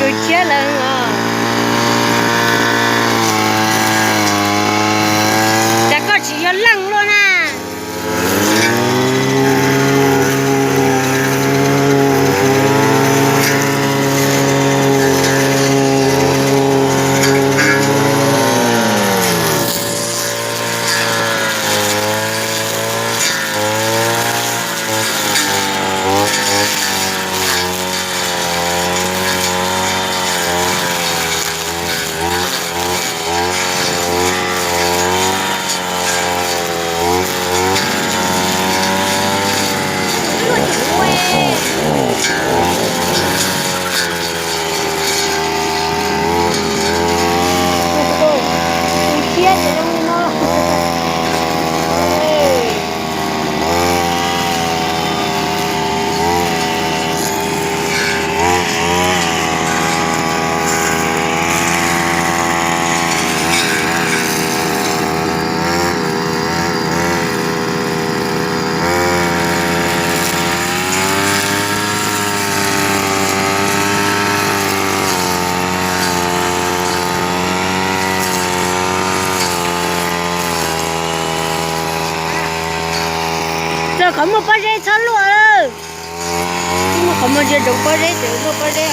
Tus tshiab lawm os. Cas koj tsis yog leej luaj na. Rau qhov muaj pob zeb txhob luaj. Muaj qhov muag ntsia ntsoov pob zeb ces luaj pob zeb.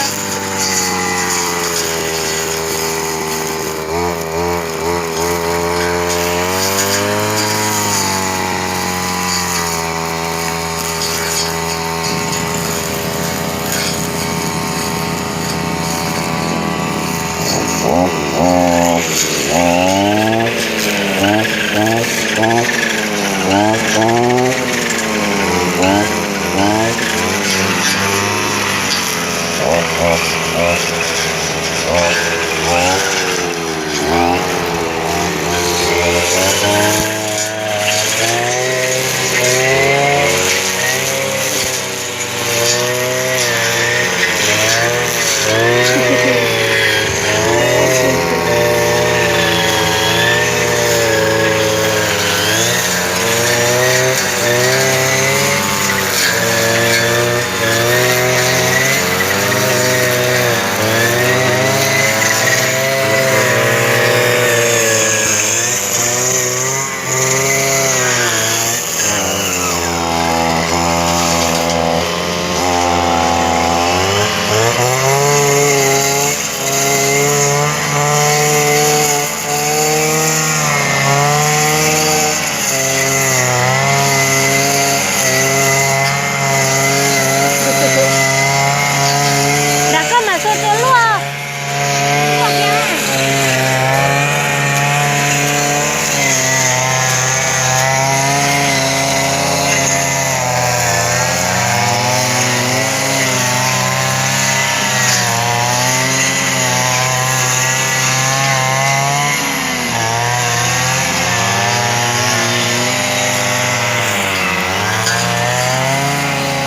Nram koj mas txhua txhua luaj.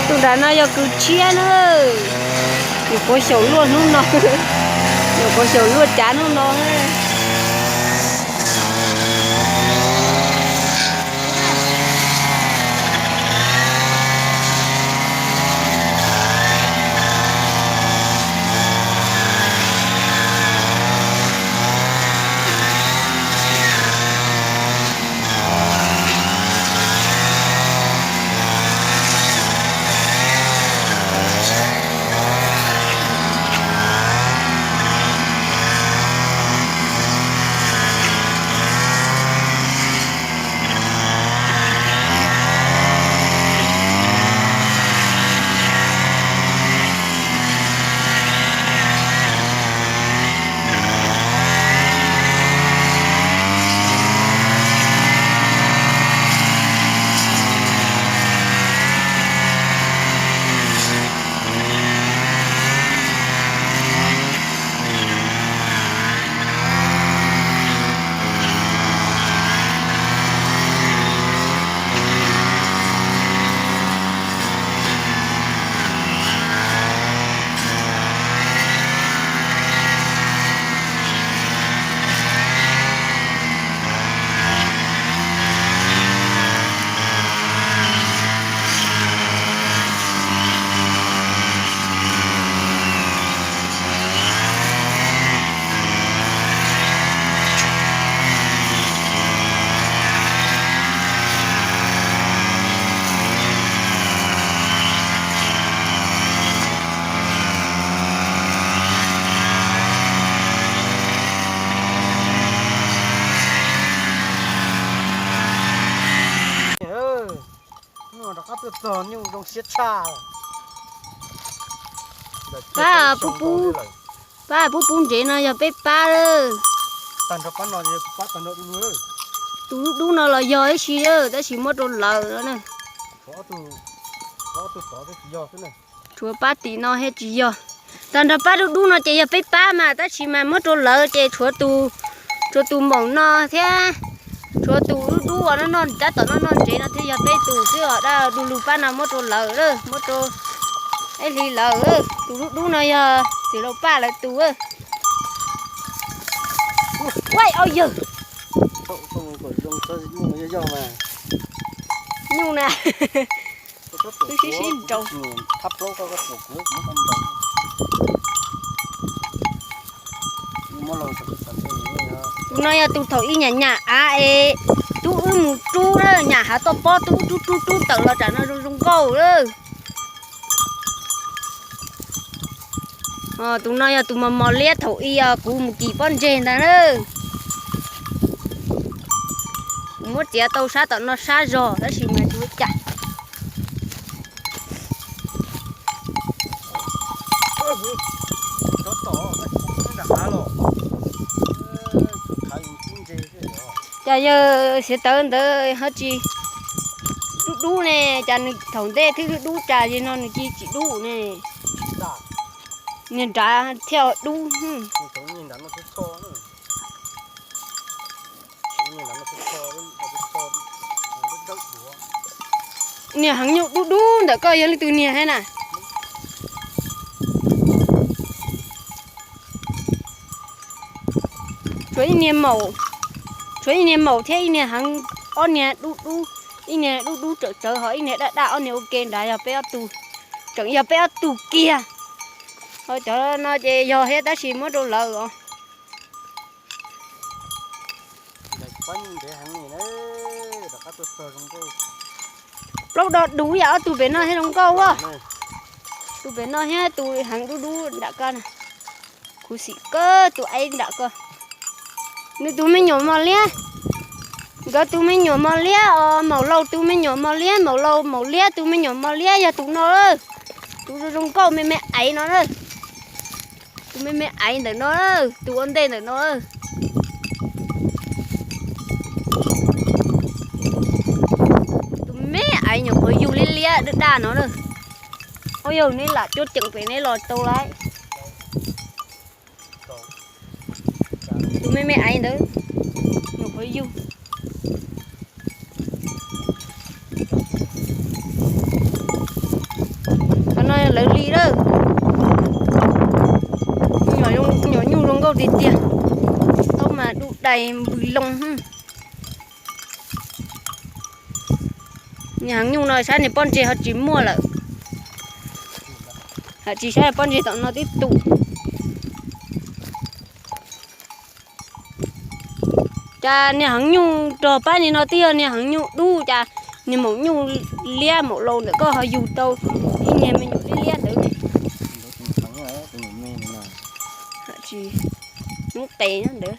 Tus nram no yog kwv tshiab na. Nyuam qhuav xyaum luaj hnub no. Nyuam qhuav xyaum luaj cav hnub no. Tog nyuj zoo siab tshaj. Pab pub pub, pab pub pub ntsev no yog peb pab lawm. Tag nrho pab no, tus dub dub no los yog ib si, tab sis muab rau lawv no na. Tshuav pab tim no thiab tsis yog. Tag nrho pab dub dub no ces yog peb pab mas, tab sis mas muab rau lawv ces tshuav tus, tshuav tus maum no thiab, tshuav tus dub dub uas noj noj rab tom no noj ntsev no thiaj yog peb tus xwb os. Dab du lug pab no muab rau lawv, muab rau ib hli lawv. Tus dub dub no yog txiv laus Paj lawv tus. Ua au yawg, nyuj na, wb sib sib nraus. Tus no yog tus thaum ub nyam nyam av es tub wb mus rub na, nyam hav toj pob tub rub rub rub tawm los tsam no zoo zoo nkauj lawm. Tus no yog tus mos mos liab thaum ub kuv mus kis pob ntseg ntag na. Kuv muab txiav tau sab tom no sab zog tab sis mas tsis ua cas. Cas yawg Siav Tawv ntawd ho tsis dub dub ne, cas nws thaum ntej twb dub dub, cas yog no nws cia tsis dub ne? Niag nrad thiaj dub. Niag heev nyuj dub dub ntawm koj yog leej twg niag thiab na? Tshuav ib niag maum, tshuav ib niag maum thiab ib niag heev, ob niag dub dub, ib niag dub dub tsawv tsawv ho ib niag daj daj, ob niag ua ke nrad yog peb ob tug, tseem yog peb ob tug kiag. Ho cov no ces yog thiab tab sis muab rau lawv os. Plaub do du yam ob tug pem no thiab zoo nkauj as. Tus pem no thiab tus heev dub dub nram ko na. Khuv xim kawg tus aib nram ko. Nws tus me nyuam mos liab, nkawd tus me nyuam mos liab os, maum laus tus me nyuam mos liab, maum laus maum liab tus me nyuam mos liab yog tus no. Tus zoo zoo nkauj me me aiv no na. Tus me me aiv ntawm no, tus ua ntej ntawm no. Tus me aiv nyuam qhuav yug liab liab daj daj no na. Ua yog neb lam cuab ceev pem neb los tau lawm. Tus me me aiv ntawd nyuam qhuav yug. Qhov no lawv li lawm. Nyuam nyuj zoo nkauj tiag tiag. Taub mas dub dais npws loo. Niag heev nyuj no saib niag pob ntseg ho tsis muaj lawm. Hais tsis saib pob ntseg tom no tib tug. Cas niag heev nyuj rog pab ni no twb yog niag heev nyuj dub, cas niag maum nyuj liab maum laus ntawm koj ho yug tau ib niag me nyuam liab liab ntawd ne. Tsis, hnub qes ntawd.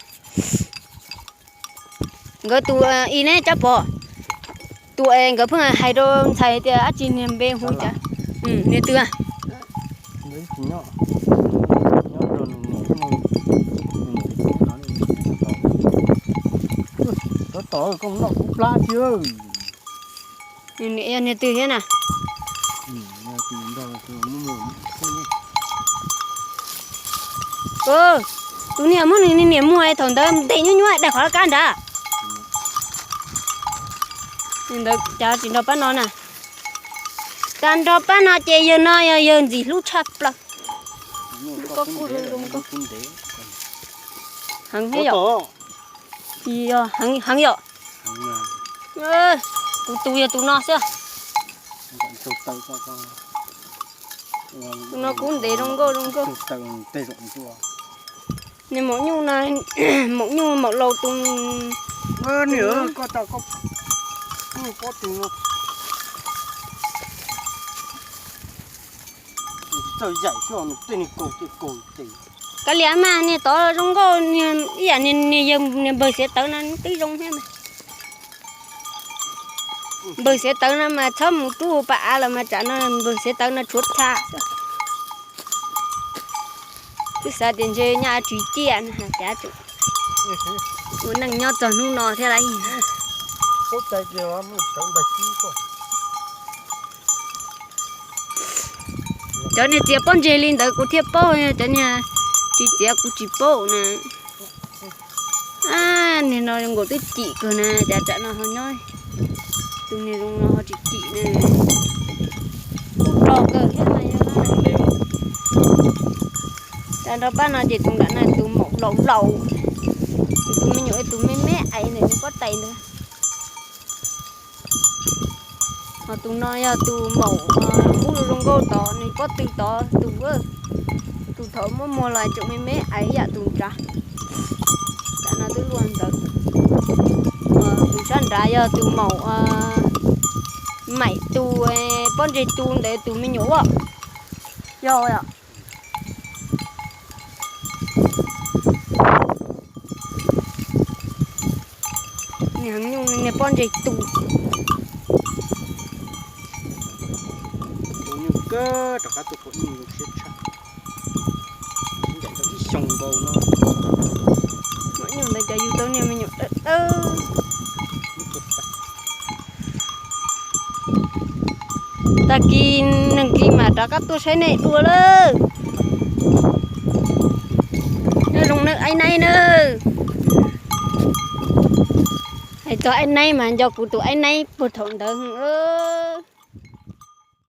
Nkawd tus i ne Tsab Pov, tus nkawd pheej hais rau ntxhais tias dab tsi niag npe hu cas, niag twg? Tab tom koj noj kub plab xwb. Niam yog niag twg thiab na? Tus niag muab nws niam muag thaum ntawd ntes nyuaj nyuaj daig qhov laj kab nrad. Ntawd cas tsis nrog pab no na. Cas nrog pab no ces yawg no yog yawg ntxim hlub tshaj plaws. Koj kuj zoo zoo nkauj. Heev thiab yom? Yog heev yom? Kuv tus yog tus no xwb. Tus no kub ntev zoo nkauj zoo nkauj. Niag maum nyuj no, maum nyuj maum laus tus. Txawj yaim xwb, nws tej nws kaus ces kaus ces. Kav liam mas niag tod zoo nkauj, ib yam niag yawg niag npawg Xiav Tawv no twb zoo thiab mas. Npawg Xiav Tawv no mas txhob mus rub pas av los mas tsam no npawg Xiav Tawv no tshuav tha xwb. Twb xav tias ntshe nyaj tsis ciaj no hais tias ua neej nyob txog hnub no thiab lauj. Cov niag txiav pob ntseg li ntawd kuv thiaj paub, cov niag tsis txiav kuv tsis paub na. Niag no zoo nkaus twb cim kawg na, cas tsam no ho nyob, tus niag zoo no ho tsis cim na. Kuj rog kawg thiab mas yog. Cas nrog pab no ces tus nram no tus maum laus laus, tus me nyuam tus me me ais ntawm nws pob tais ntawd. Ho tus no yog tus maum ub zoo nkauj tod, nws pob tw tod tus, tus thaum muab muag los tseem me me ais ib yam tus nrad. Tam no twb luaj ntawd. Tus sab nrad yog tus maum maim tu, pob ntseg tu ntawd tus me nyuam ua. Yog os. Niag heev nyuj niag pob ntseg tu. Nyuj kawg rov qab tuaj pom nyuj zoo siab tshaj. Ncaim tau ib xyoos nkaus no. Nyuj ntawd cov yug tau niag me nyuam dawb dawb. Tag kis nag kis mam rov qab tuaj saib nej dua lawm. Nyob zoo nawb Aib Naib nawb. Hais txog Aib Naib mas nco kuv tus Aib Naib puag thaum ntawd lawm.